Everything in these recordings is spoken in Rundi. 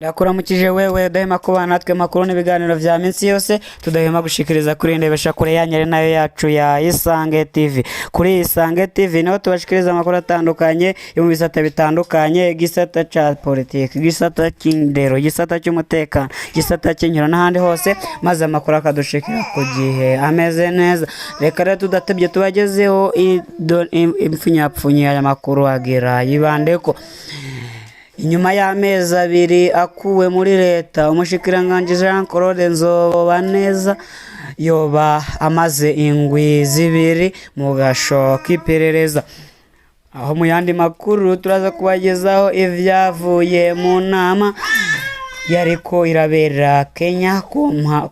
Ndakuramukije wewe udahema kubana natwe makuru n'ibiganiro vya minsi yose tudahema gushikiriza kuri ndebesha kure yanyu ari nayo yacu ya Isange TV. Kuri Isange TV niho tubashikiriza amakuru atandukanye yo mu bisata bitandukanye, igisata ca politiki, igisata c'indero, igisata cy'umutekano, igisata cy'inkino n'ahandi hose, maze amakuru akadushikira ku gihe ameze neza. Reka rero tudatebye tubagezeho impfunyapfunyi y'aya makuru agira yibandeko. Inyuma y'amezi 2 akuwe muri leta, umushikiranganji Jean Claude Nzobaneza yoba amaze indwi 2 mu gasho k'iperereza. Aho mu yandi makuru turaza kubagezaho ivyavuye mu nama yariko irabera Kenya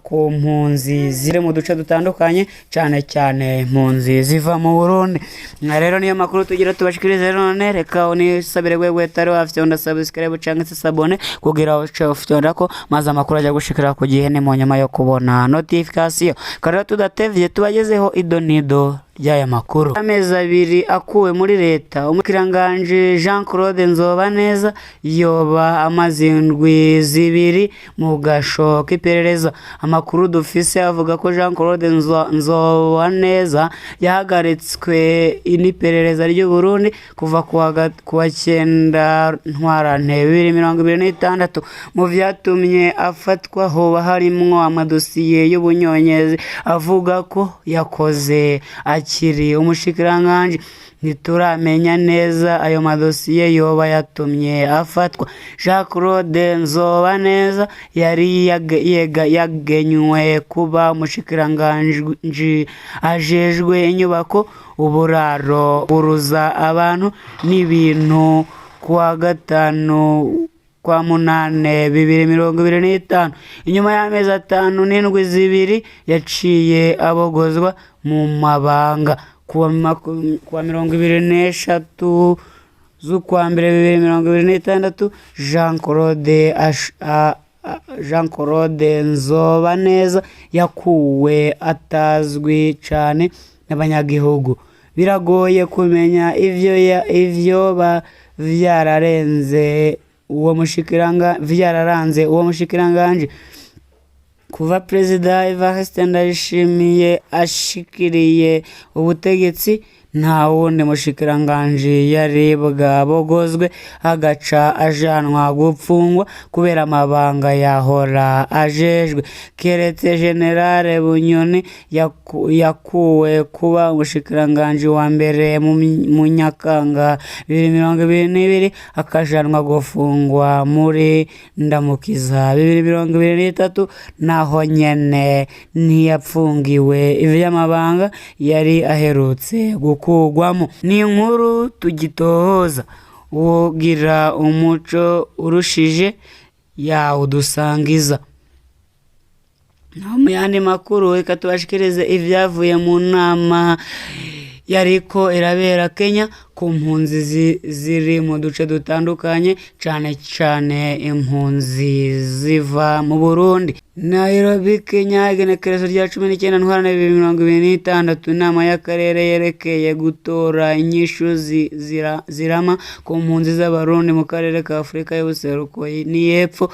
ku mpunzi ziri mu duce dutandukanye, cane cane impunzi ziva mu Burundi. Nka rero niyo makuru tugira tubashikirize none, reka unisabire wewe tari wafyonda subscribe canke se s'abonner kugira uce ufyondako, maze amakuru ajya gushikira ku gihe ni mu nyuma yo kubona notification. Rero tudatevye tubagezeho idonido ry'aya makuru. Amezi 2 akuwe muri leta, umukiranganji Jean Claude Nzobaneza yoba amaze indwi 2 mu gasho k'iperereza. Amakuru dufise avuga ko Jean Claude Nzobaneza yahagaritswe n'iperereza ry'u Burundi kuva kuwa 9 Ntwarante bibiri mirongo ibiri n'itandatu. Mu vyatumye afatwa hoba harimwo amadosiye y'ubunyonyezi avuga ko yakoze akiri umushikiranganji. Ntituramenya neza ayo madosiye yoba yatumye afatwa. Jean Claude Nzobaneza yari yagenywe kuba umushikiranganji ajejwe inyubako, uburaro, buruza abantu n'ibintu kuwa 5 kwa 8 bibiri mirongo ibiri n'itanu. Inyuma y'amezi 5 n'indwi 2 yaciye abogozwa mu mabanga. Kuwa 23 z'ukwa mbere bibiri mirongo ibiri n'itandatu, Jean Claude Nzobaneza yakuwe atazwi cane n'abanyagihugu. Biragoye kumenya ivyo ba vyararenze uwo mushikiranga, vyararanze uwo mushikiranganje. Kuva Perezida Evariste Ndayishimiye ashikiriye ubutegetsi, nta wundi mushikiranganji yari bwabogozwe agaca ajanwa gupfungwa kubera amabanga yahora ajejwe, keretse Generale Bunyoni yakuwe kuba umushikiranganji wa mbere mu Nyakanga bibiri mirongo ibiri n'ibiri, akajanwa gufungwa muri Ndamukiza bibiri mirongo ibiri n'itatu, naho nyene ntiyapfungiwe ivy'amabanga yari aherutse gukugwamo. Ni inkuru tugitohoza, uwogira umuco urushije yawudusangiza. Naho mu yandi makuru reka tubashikirize ivyavuye mu nama yariko irabera Kenya ku mpunzi ziri mu duce dutandukanye, cane cane impunzi ziva mu Burundi. Nairobi, Kenya, igenekerezo rya 19 Ntwarante bibiri mirongo ibiri n'itandatu, inama y'akarere yerekeye gutora inyishu zirama ku mpunzi z'Abarundi mu karere ka Afurika y'ubuseruko n'iyepfo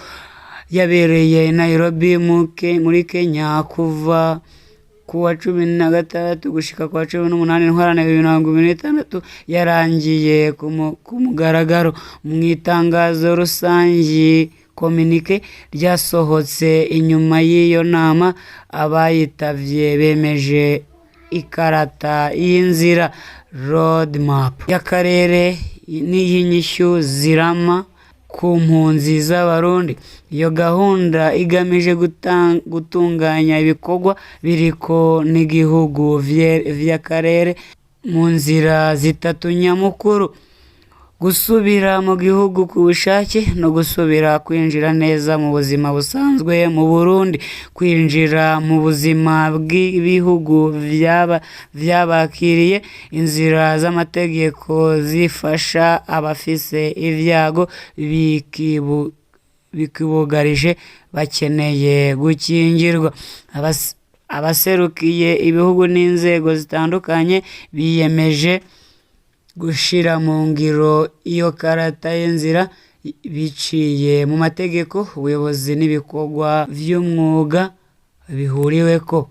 yabereye Nairobi muri Kenya kuva kuwa 16 gushika kuwa 18 Ntwarante bibiri mirongo ibiri n'itandatu, yarangiye ku mugaragaro. Mu itangazo rusangi communique ryasohotse inyuma y'iyo nama, abayitavye bemeje ikarata y'inzira road map y'akarere n'iy'inyishu zirama ku mpunzi z'Abarundi. Iyo gahunda igamije gutunganya ibikorwa biriko n'igihugu vy'akarere mu nzira 3 nyamukuru: gusubira mu gihugu ku bushake no gusubira kwinjira neza mu buzima busanzwe mu Burundi, kwinjira mu buzima bw'ibihugu vyabakiriye, inzira z'amategeko zifasha abafise ivyago bikibugarije bakeneye gukingirwa. Abaserukiye ibihugu n'inzego zitandukanye biyemeje gushira mu ngiro iyo karata y'inzira biciye mu mategeko, ubuyobozi n'ibikorwa vy'umwuga bihuriweko.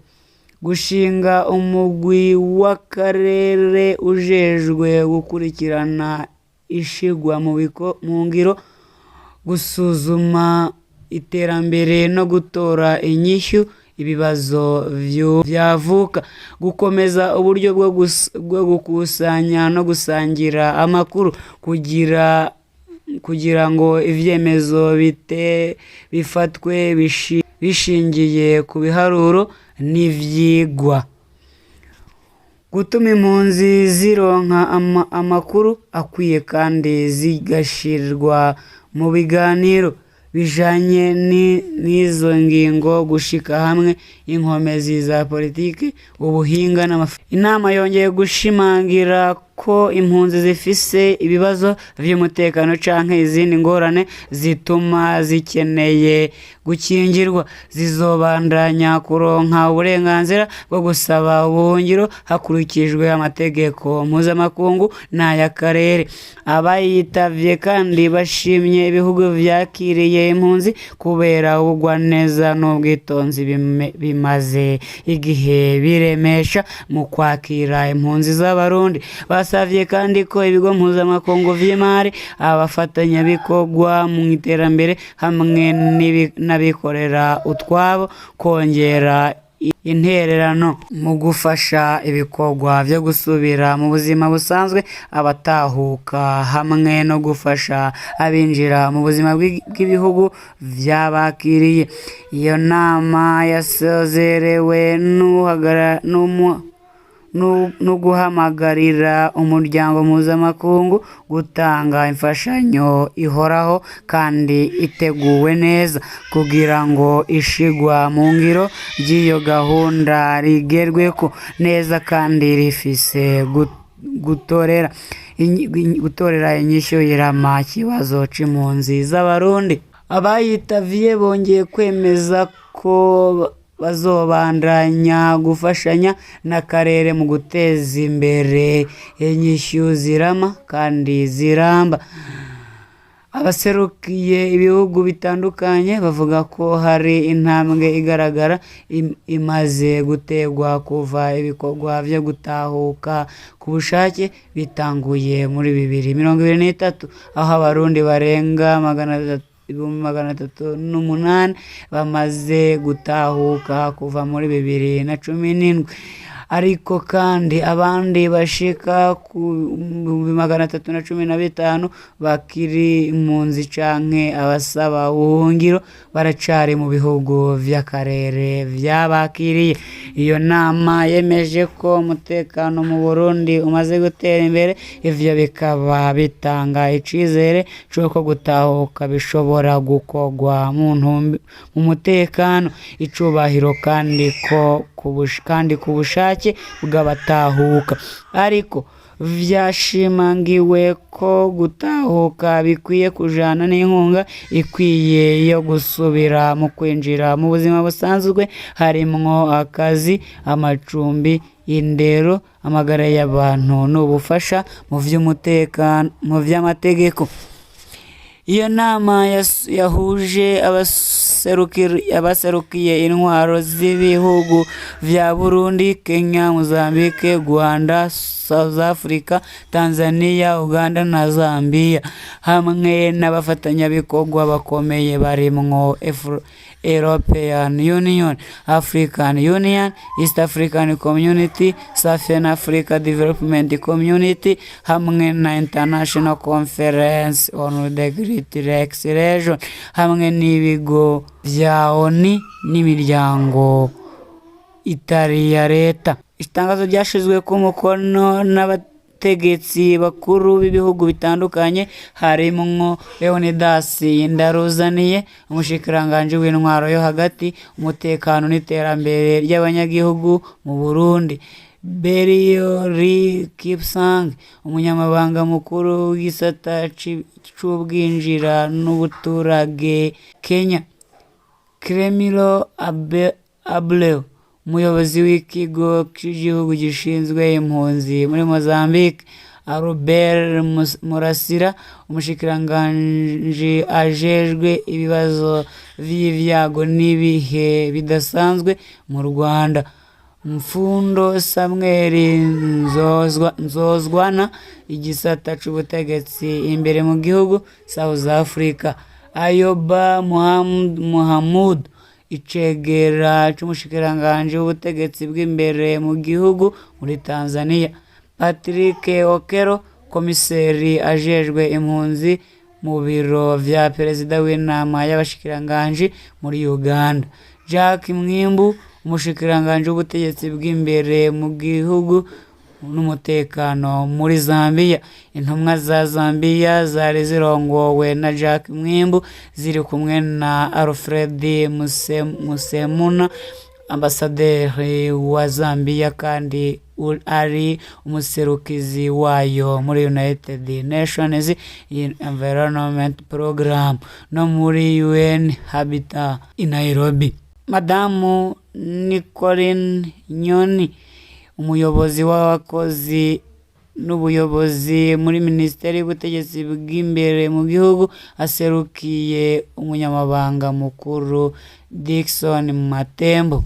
Gushinga umugwi w'akarere ujejwe gukurikirana ishigwa mu ngiro, gusuzuma iterambere no gutora inyishu ibibazo vyavuka, gukomeza uburyo bwo gukusanya no gusangira amakuru kugira ngo ivyemezo bifatwe bishingiye ku biharuro n'ivyigwa. Gutuma impunzi zironka amakuru akwiye kandi zigashirwa mu biganiro bijanye n'izo ngingo, gushika hamwe inkomezi za politiki, ubuhinga n'amafaranga. Inama yongeye gushimangira ko impunzi zifise ibibazo vy'umutekano canke izindi ngorane zituma zikeneye gukingirwa zizobandanya kuronka uburenganzira bwo gusaba ubuhungiro hakurikijwe amategeko mpuzamakungu n'ay'akarere. Abayitavye kandi bashimye ibihugu vyakiriye impunzi kubera ubugwaneza n'ubwitonzi bimaze igihe biremesha mu kwakira impunzi z'Abarundi. Basavye kandi ko ibigo mpuzamakungu vy'imari, abafatanyabikorwa mu iterambere hamwe n'abikorera utwabo kongera intererano mu gufasha ibikorwa vyo gusubira mu buzima busanzwe abatahuka hamwe no gufasha abinjira mu buzima bw'ibihugu vyabakiriye. Iyo nama yasozerewe no guhamagarira umuryango mpuzamakungu gutanga imfashanyo ihoraho kandi iteguwe neza kugira ngo ishigwa mu ngiro ry'iyo gahunda rigerweko neza kandi rifise gutorera inyishu irama ikibazo c'impunzi z'Abarundi. Abayitavye bongeye kwemeza ko bazobandanya gufashanya n'akarere mu guteza imbere inyishu zirama kandi ziramba. Abaserukiye ibihugu bitandukanye bavuga ko hari intambwe igaragara imaze gutegwa kuva ibikorwa vyo gutahuka ku bushake bitanguye muri 2023, aho Abarundi barenga 308,000 bamaze gutahuka kuva muri 2017. Ariko kandi abandi bashika ku 315,000 bakiri impunzi canke abasaba ubuhungiro baracari mu bihugu vy'akarere vyabakiriye. Iyo nama yemeje ko umutekano mu Burundi umaze gutera imbere, ivyo bikaba bitanga icizere c'uko gutahuka bishobora gukorwa mu mutekano, icubahiro kandi ku bushake bw'abatahuka. Ariko vyashimangiwe ko gutahuka bikwiye kujana n'inkunga ikwiye yo gusubira mu kwinjira mu buzima busanzwe, harimwo akazi, amacumbi, indero, amagara y'abantu n'ubufasha mu vy'umutekano, mu vy'amategeko. Iyo nama yahuje abaserukiye intwaro z'ibihugu vya Burundi, Kenya, Mozambique, Rwanda, South Africa, Tanzania, Uganda na Zambia, hamwe n'abafatanyabikorwa bakomeye barimwo European Union, African Union, East African Community, Southern Africa Development Community hamwe na International Conference on the Great Lakes Region, hamwe n'ibigo vya ONU n'imiryango itari iya leta. Itangazo ryashizwe ku mukono n'abategetsi bakuru b'ibihugu bitandukanye, harimwo Leonidas Ndaruzaniye, umushikiranganji w'intwaro yo hagati, umutekano n'iterambere ry'abanyagihugu mu Burundi, Belio Lee Kipsang, umunyamabanga mukuru w'igisata c'ubwinjira n'ubuturage Kenya, Cremilo Abreu, Umuyobozi w'ikigo cy'igihugu gishinzwe impunzi muri Mozambique, Albert Murasira, umushikiranganji ajejwe ibibazo vy'ivyago n'ibihe bidasanzwe mu Rwanda, Mfundo Samuel Nzozwana, igisata c'ubutegetsi imbere mu gihugu South Africa, Ayoba Muhammad, icegera c'umushikiranganji w'ubutegetsi bw'imbere mu gihugu muri Tanzania, Patrick Okero, komiseri ajejwe impunzi mu biro vya perezida w'inama y'abashikiranganji muri Uganda, Jack Mwimbu, umushikiranganji w'ubutegetsi bw'imbere mu gihugu n'umutekano muri Zambia. Intumwa za Zambia zari zirongowe na Jack Mwimbu ziri kumwe na Alfred Musemuna, ambasaderi wa Zambia kandi ari umuserukizi wayo muri United Nations Environment Program no muri UN Habitat i Nairobi. Madamu Nicoline Nyoni, umuyobozi w'abakozi n'ubuyobozi muri Minisiteri y'Ubutegetsi bw'imbere mu gihugu, aserukiye umunyamabanga mukuru Dickson Matembo.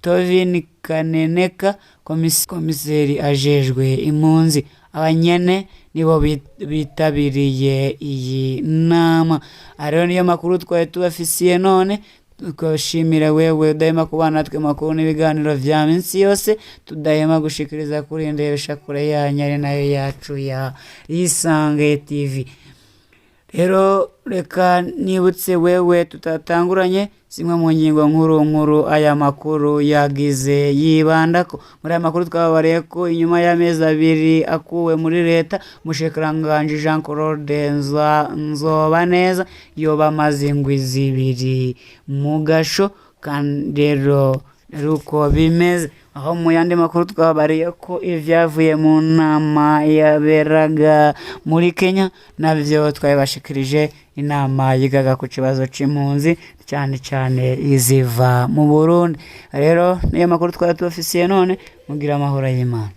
Tovin Kaneneka, komiseri ajejwe impunzi. Abanyene nibo bitabiriye iyi nama. Rero niyo makuru twari tubafisiye none. Tukabashimira wewe udahema kubana natwe makuru n'ibiganiro vya minsi yose tudahema gushikiriza kuri ndebesha kure yanyu ari nayo yacu ya Isange TV. Rero reka nibutse wewe tutatanguranye zimwe mu ngingo nkuru nkuru aya makuru yagize yibandako. Muri aya makuru twababariye ko inyuma y'amezi 2 akuwe muri leta, umushikiranganji Jean Claude Nzobaneza yoba amaze indwi 2 mu gasho. Kandi rero uko bimeze. Aho mu yandi makuru twababariye ko ivyavuye mu nama yaberaga muri Kenya navyo twabibashikirije, inama yigaga ku kibazo c'impunzi cyane cyane iziva mu Burundi. Rero niyo makuru twari tubafisiye none, mugira amahoro y'Imana.